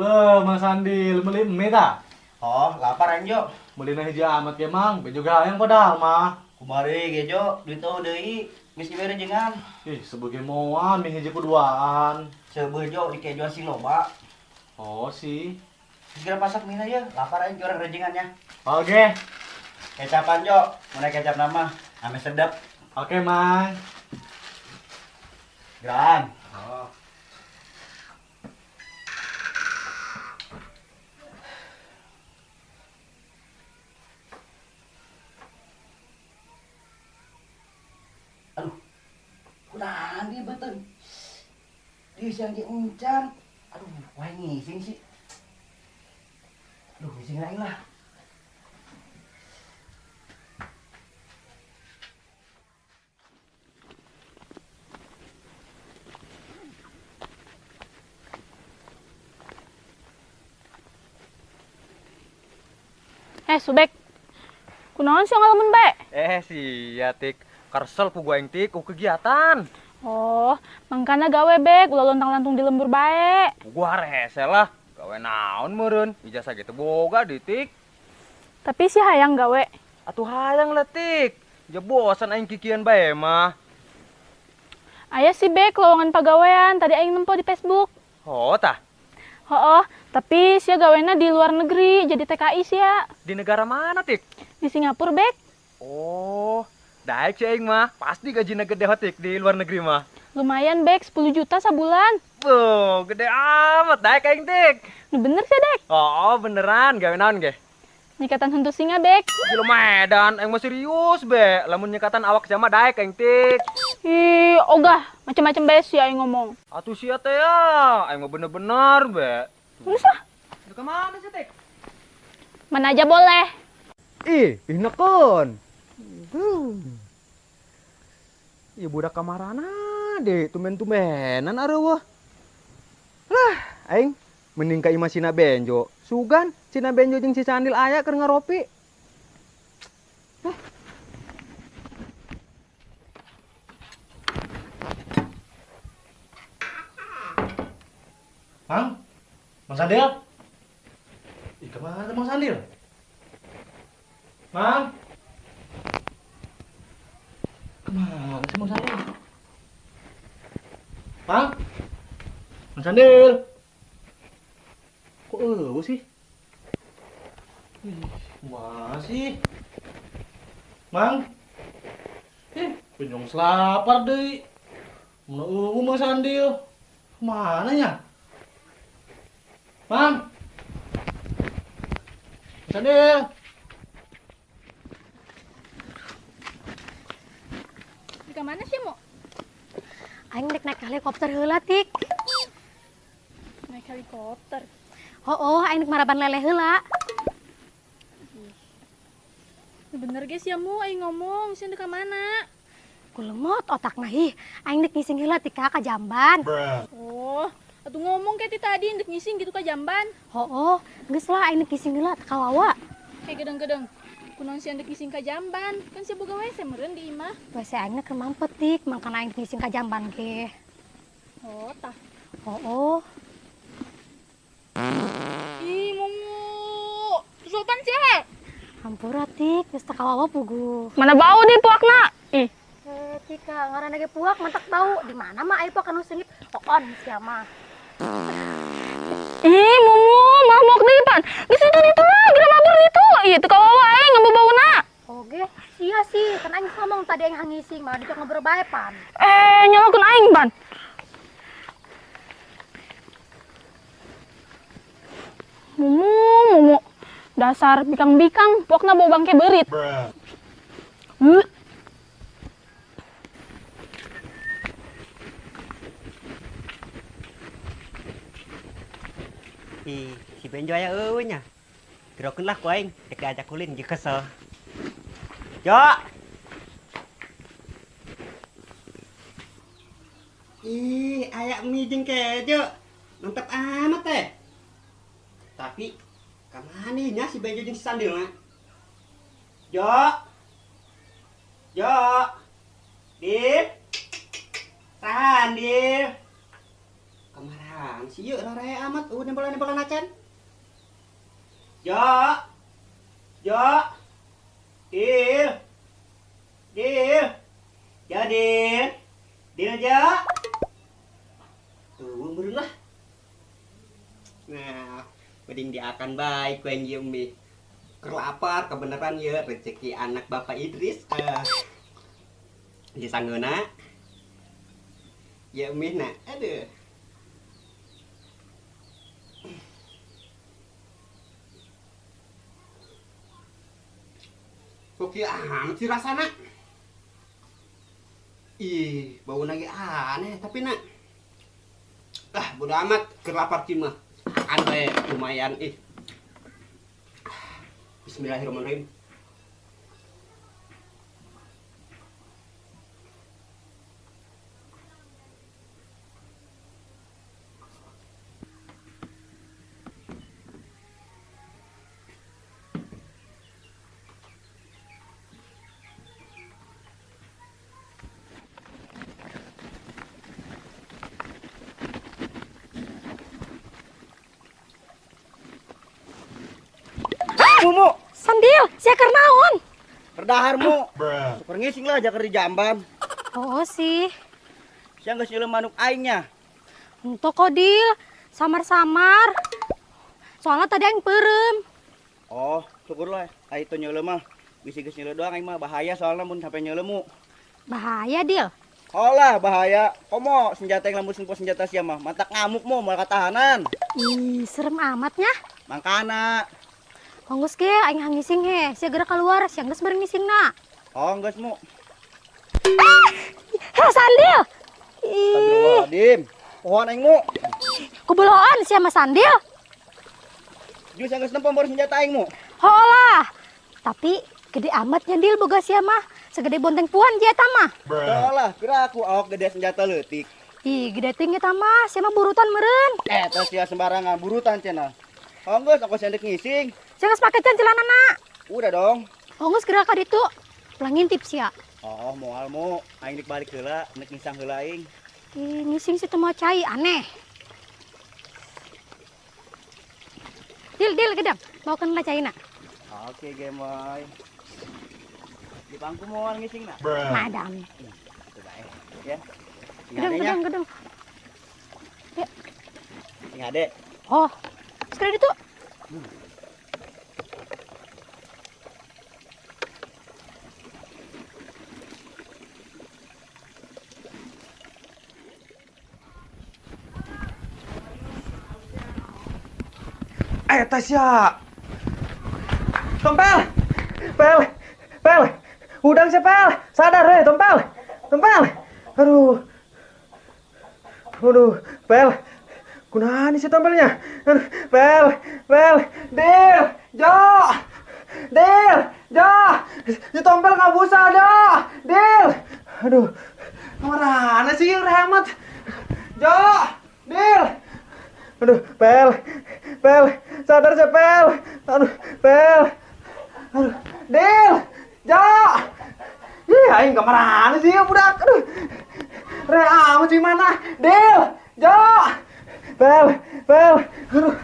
Be, Mas Andil, beli mie ta? Oh, lapar aing Jo. Meulina hiji amat ge Mang, be juga hayang padahal mah. Kumari ge Jo, duit eueuh deui, geus dibere jengan. Ih, sebagai moan mie hiji kuduaan. Seubeuh Jo, dikejoan sing loba. Oh sih. Segera pasak mie ya, lapar aing jorang rejengannya. Oke. Kecapan Jo, mun kecap nama, ame sedap. Oke, Mang. Geran. Oh. Aduh, kunaon dia beuteung. Dia siang di encan. Aduh, wah ngising sih. Aduh, ngising aing lah. Subek. Kunaon sih ngalamun bae? Sia tik. Kersel pugu aing tik ku kegiatan. Oh, mangkana gawe bek, ulah lontang-lantung di lembur bae. Pugu harese lah. Gawe naon meureun? Ijazah ge teu boga di tik. Tapi si hayang gawe. Atuh hayang lah tik. Ja bosan aing kikian bae mah. Aya si bek lowongan pagawean tadi aing nempo di Facebook. Oh, tah. Oh, tapi sia gawena di luar negeri, jadi TKI sia. Di negara mana, Tik? Di Singapura, Bek. Oh, daek sih aing mah. Pasti gajinya gede tik di luar negeri mah. Lumayan, Bek, 10 juta sabulan. Tuh, gede amat daek aing, Tik. Nu bener sih, Dek? Oh, beneran, gawe naon ge? Nyekatan hantu singa, Bek. Gila Medan, aing mah serius, Bek. Lamun nyekatan awak jama daek aing, Tik. Ih, ogah, macam-macam bae sih aing ngomong. Atuh sia teh ya, aing mah bener-bener, Bek. Geus lah. Ke mana sih, Tik? Mana aja boleh. Ih, inekeun. Ieu budak kamarana deh, tumben-tumbenan areueuh. Lah, aing mending ka imah Sina Benjo. Sugan, Sina Benjo jeung si Sandil aya keur ngaropi. Hah. Mang? Mang Sandil? Ih, kemana Mang Sandil? Mang? Kemana sih Mang Sandil? Mang? Mang Sandil? Kok eueuh sih? Ih, masih. Mang? Ih, penyong selapar deui. Mun eueuh Mang Sandil. Kemana nya? Mang? Mang Sandil? Di mana sih, Mo? Aing dek naik helikopter heula, Tik. Naik helikopter? Oh, aing dek maraban lele heula. Bener ge sia Mu, aing ngomong, sia dek ka mana? Kulemot otakna ih. Aing dek ngising heula Tik ka jamban. Oh, atuh ngomong kayak ti tadi dek ngising gitu ka jamban. Oh, geus lah aing dek ngising heula teu kawawa. Kayak gedeng-gedeng. Kunaon sia dek ngising ka jamban? Kan sia boga WC meureun di imah. WC aing keur mampet Tik, mangkana aing ngising ka jamban ge. Oh, tah. Oh. Ih, Mumu. Sopan sia he. Hampura Tik, geus teu kawawa pugu. Mana bau nih puakna? Ih. Tika, ngaranna ge puak mantak bau. Di mana mah aya puak anu seungit? Oon sia mah. Ih, Mumu, mamok deui pan. Geus itu ditu lah, geura mabur ditu. Ih, teu kawawa aing ngambil bauna. Oge, sia sih, kan aing ngomong tadi aing ngising, malah dicok ngobrol bae pan. Nyalakeun aing pan. Mumu, Mumu. Dasar bikang-bikang, puakna bau bangke beurit. Ih, si Benjo aya eueuh nya. Gerokeun lah ku aing, dek diajak ulin jeung kesel. Jo. Ih, aya mie jeung kejo. Mantap amat teh. Tapi ka mana nya si Benjo jeung si Sandil mah? Jo. Jo. Dil. Sandil. Kamana Kemarahan sih yuk rare amat nempolan-nempolan acan. Jo. Jo. Dil. Dil. Ya Dil. Dil Jo. Tuh meureun lah. Nah, mending diakan baik ku yang mie. Kerlapar kebenaran ya rezeki anak Bapak Idris. Di sangeuna. Ya mie nah, aduh. Kok kieu amat sih rasana? Ih, bau lagi aneh tapi nak. Ah, bodo amat kerlapar kieu mah. Makan bae lumayan ih. Bismillahirrahmanirrahim. Mumu. Sandil, sia keur naon? Berdahar mu. Super ngising lah jakar di jamban. Oh sih. Sia geus nyeuleuh manuk aingnya. Henteu kok Dil, samar-samar. Soalnya tadi aing peureum. Oh, syukurlah ai teu nyeuleuh mah. Bisi geus nyeuleuh doang aing mah bahaya soalnya mun sampai nyeuleuh mu. Bahaya Dil. Oh lah bahaya. Komo senjata yang lamun sempo senjata sia mah matak ngamuk mu moal katahanan. Ih, serem amatnya. Mangkana. Onggus ge aing hangising he, sia geura keluar, sia geus bareng ngisingna. Oh, geus mu. Heh, Sandil. Ih. Astagfirullahaladzim. Pohon aing mu. Kubuloan sia mah Sandil. Jus geus nempo baru senjata aing mu. Holah. Tapi gede amatnya Dil boga sia mah, segede bonteng puan dia eta mah. Holah, pira aku awak gede senjata leutik. Ih, gede ting eta mah, sia mah burutan meureun. Teh sia sembarangan burutan cenah. Oh, geus aku sendek ngising. Jangan pakai can celana nak. Udah dong. Oh, geus geura ka ditu. Pulang ngintip sia. Oh, moal mu. Aing dik balik heula, nek ngisang heula aing. Ih, ngising situ mau cai aneh. Dil, Dil gedang. Bawakeun lah caina. Oke, gemoy. Di pangku moal ngising na. Madam. Itu bae, ya. Gedang, gedang, gedang. Ya. Sing ade. Oh, sekali ditu. Tasya. Tompel. Pel. Pel. Udang sih, Pel. Sadar, hei, Tompel. Tompel. Aduh. Aduh, Pel. Kunaon sih tompelnya? Aduh, Pel. Pel. Dil. Jo. Dil. Jo. Si tompel nggak busa, Jo. Dil. Aduh. Kemana sih yang rehamat? Jo. Dil. Aduh, Pel. Pel, sadar sih, Pel. Aduh, Pel. Aduh, Dil. Jo. Ih, aing kemana sih ya budak? Aduh. Re amat sih mana? Dil. Jo. Pel, Pel. Aduh.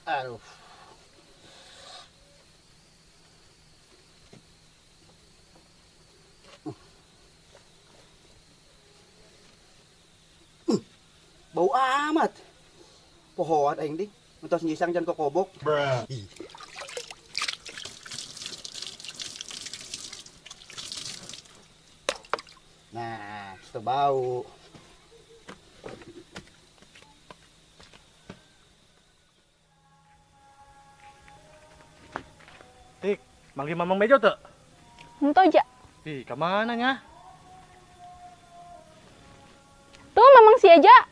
Aduh. Bau amat. Pohoan aing ding. Entos nyisang jan kokobok. Nah, itu bau. Tik, manggil Mamang Bejo tuh? Henteu ja. Ih, kemana nya? Tuh Mamang si aja.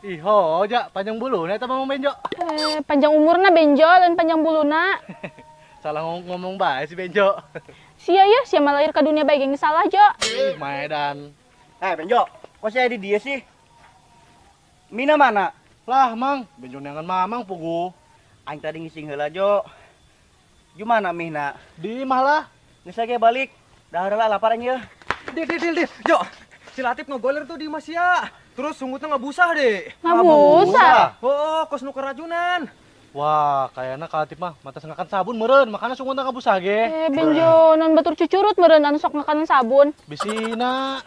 Ih, ho, ja, panjang buluna eta Mamang Benjo. Panjang umurna Benjo dan panjang buluna. Salah ngomong bae si Benjo. Sia ya, sia mah lahir ke dunia bae geng salah, Jo. Ih, maedan. Benjo, kok saya di dia sih? Mina mana? Lah, Mang, Benjo neangan Mamang pugu. Aing tadi ngising heula, Jo. Gimana Mina? Di imah lah. Geus ge balik. Dahar lah lapar aing ieu. Dil, dil, dil, dil. Jo, si Latif ngegoler tuh di Masia. Terus sungutnya ngabusah deh. Ngabusah? Oh, kos nu keracunan. Wah, kayaknya kalau Latif mah mata sengakan sabun meureun, makanya sungutna ngabusah ge. Eh, Benjo, non batur cucurut meureun anu sok ngakanan sabun. Bisina.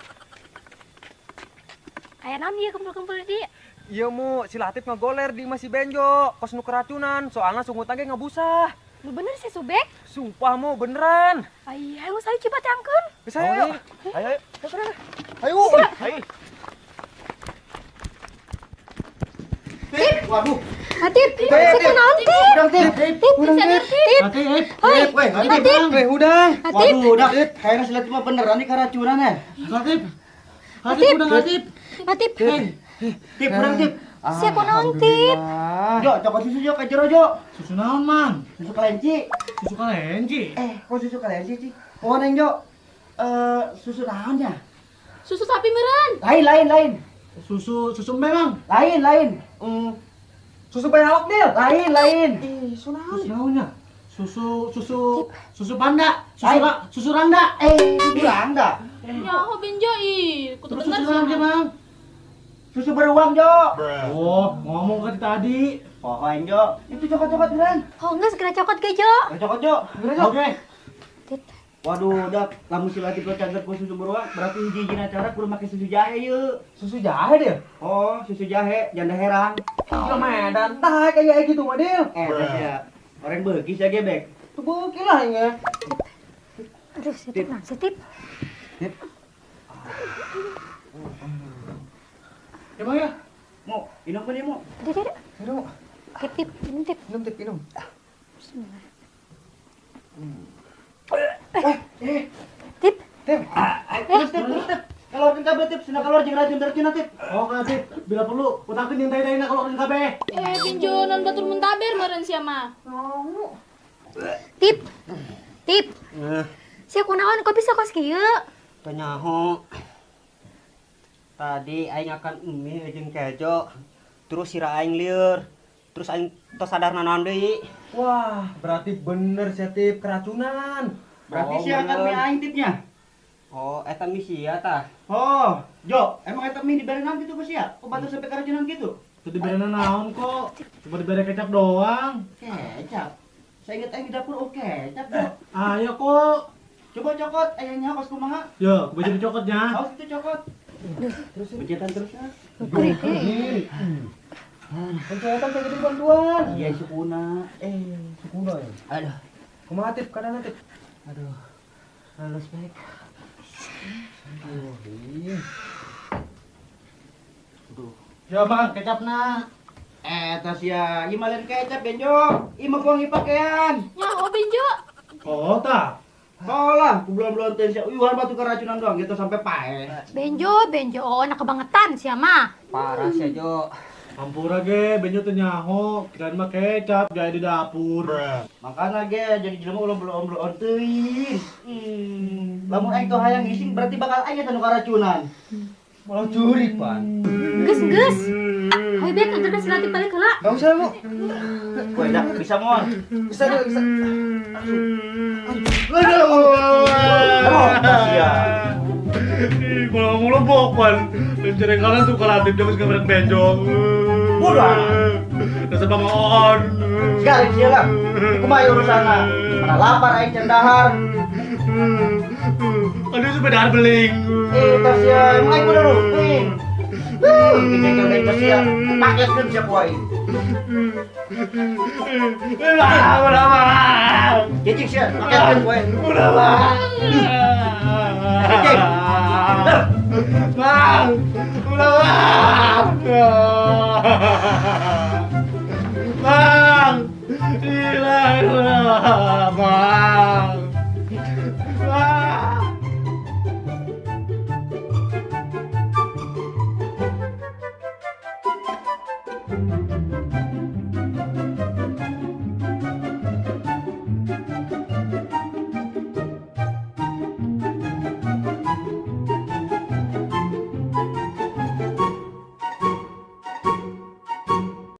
Aya naon ieu kumpul-kumpul di? Iya mu, si Latif ngegoler di Masi Benjo, kos nu keracunan, soalnya sungutna ge ngabusah. Lu bener sih Subek? Sumpah mu, beneran. Ai, ayo saya coba cangkeun. Bisa ayo. Ayo, ayo. Ayo. Ayo. Tip. Waduh. Tip, tip, naon tip? Udang tip. Tip, sadar tip. Tip. Hoi, Tip. Weh, udang. Waduh, udah tip. Kayaknya si Latif mah beneran nih keracunan ya. Latif. Latif udang Latif. Tip. Tip, udang tip. Siapa naon tip? Jo, cokot susu jo, ke jero jo. Susu naon, Mang? Susu kelenci. Susu kelenci? Eh, kok susu kelenci sih? Oh, neng jo. Susu naonnya? Susu sapi meureun. Lain, lain, lain. Susu susu memang. Lain, lain. Susu bayawak, Dil. Lain, lain. Ih, susu naon? Susu naonnya? Susu susu susu panda, susu susu rangda. Eh, susu rangda. Nyaho Benjo ih, kudu Terus bener susu naon sih. ge, Mang? Susu beruang, Jo. Oh, ngomong kan tadi. Oh, aing, Jo. Itu cokot-cokot beneran. Oh, enggak segera cokot ge, Jo. Cokot, Jo. Oke. Tip. Waduh, dak, lamun si Latif lo cager ku susu beruang, berarti hiji-hijina cara kudu make susu jahe yeuh. Susu jahe, Dil? Oh, susu jahe, janda herang. Gila medan, tah kayak gitu mah, Dil. Eh, tes ya. Orang beuki sia ge, Bek. Tuh beuki lah ini. Aduh, si tip nah, si tip. Tip. Ya, Bang ya. Mau, minum kan ya, mau? Tidak, tidak. Minum. Tip, tip, minum tip. Minum, tip, minum. Bismillah. Tip. Tip. Tip. Terus tip, terus tip. Keluarkan kabeh tip, sina keluar jeung racun racun tip. Oh, kana tip. Bila perlu utakeun jeung tai-taina keluarkan kabeh. Eh, Benjo non batur muntaber meureun sia mah. Tip. Tip. Sia kunaon kok bisa kos kieu? Teu nyaho. Tadi aing akan mie jeung kejo. Terus sira aing lieur. Terus aing tos sadar nanaon deui. Wah, berarti bener sia Tip keracunan. Berarti Oh, sia akan bener. mie aing tipnya. Oh, eta mie sia tah. Oh, Jo, emang eta mie dibere naon kitu ku sia? Kok batur sampai keracunan gitu? Itu dibere naon kok? Cuma dibere kecap doang. Kecap. Saya inget aing di dapur oh kecap, Jo. Ayo kok. Coba cokot, ayahnya kos kumaha? Yo, baju dicokotnya. Awas itu cokot. Terus pencetan terus ya. Pencetan kayak gitu bantuan. Iya, sukuna. Eh, sukuna ya. Aduh, Kumaha Tip kadana Tip? aduh. Halus baik. Aduh, ih. Aduh. Ya, Bang, kecapna. Eh, tas ya, ieu mah lain kecap, Benjo. Ieu mah kuang pakean. Nyaho Benjo. Oh, tah. Oh lah, ku belum-belum sia uyuhan batu keracunan doang gitu sampai pae. Benjo, Benjo, oh anak kebangetan sia mah. Parah sia, Jo. Ampura ge, Benjo teu nyaho, kirain mah kecap jahe di dapur. Makana ge jadi jelema ulah belum-belum teuing. Lamun aing tuh hayang ngising berarti bakal aing eta nu keracunan. Malah curi, Pan. Geus, geus. Hayu Bek, anterkeun si Latif balik heula. Enggak usah, Bu. Kowe dak bisa moal. Bisa, Dil, bisa. Aduh. Oh, sia. Ih, kalau ngomong lo bokwan. Lenceng kanan tuh Latif dia geus ngebrek Benjo. Bodoh. Dasar Bang Oon. Sekali sia lah. Kumaha urusanna? Mana lapar aing can dahar. Aduh, sampai dahar beling. Eh, tas sia, emang aing kudu ruping. Kejengkel aing tas sia, paketkeun sia ku aing. Udah, Bang. Cicing sia, paketkeun ku aing. Udah, Bang. Cicing. Bang. Udah, Bang. Bang. Gila, udah, Bang.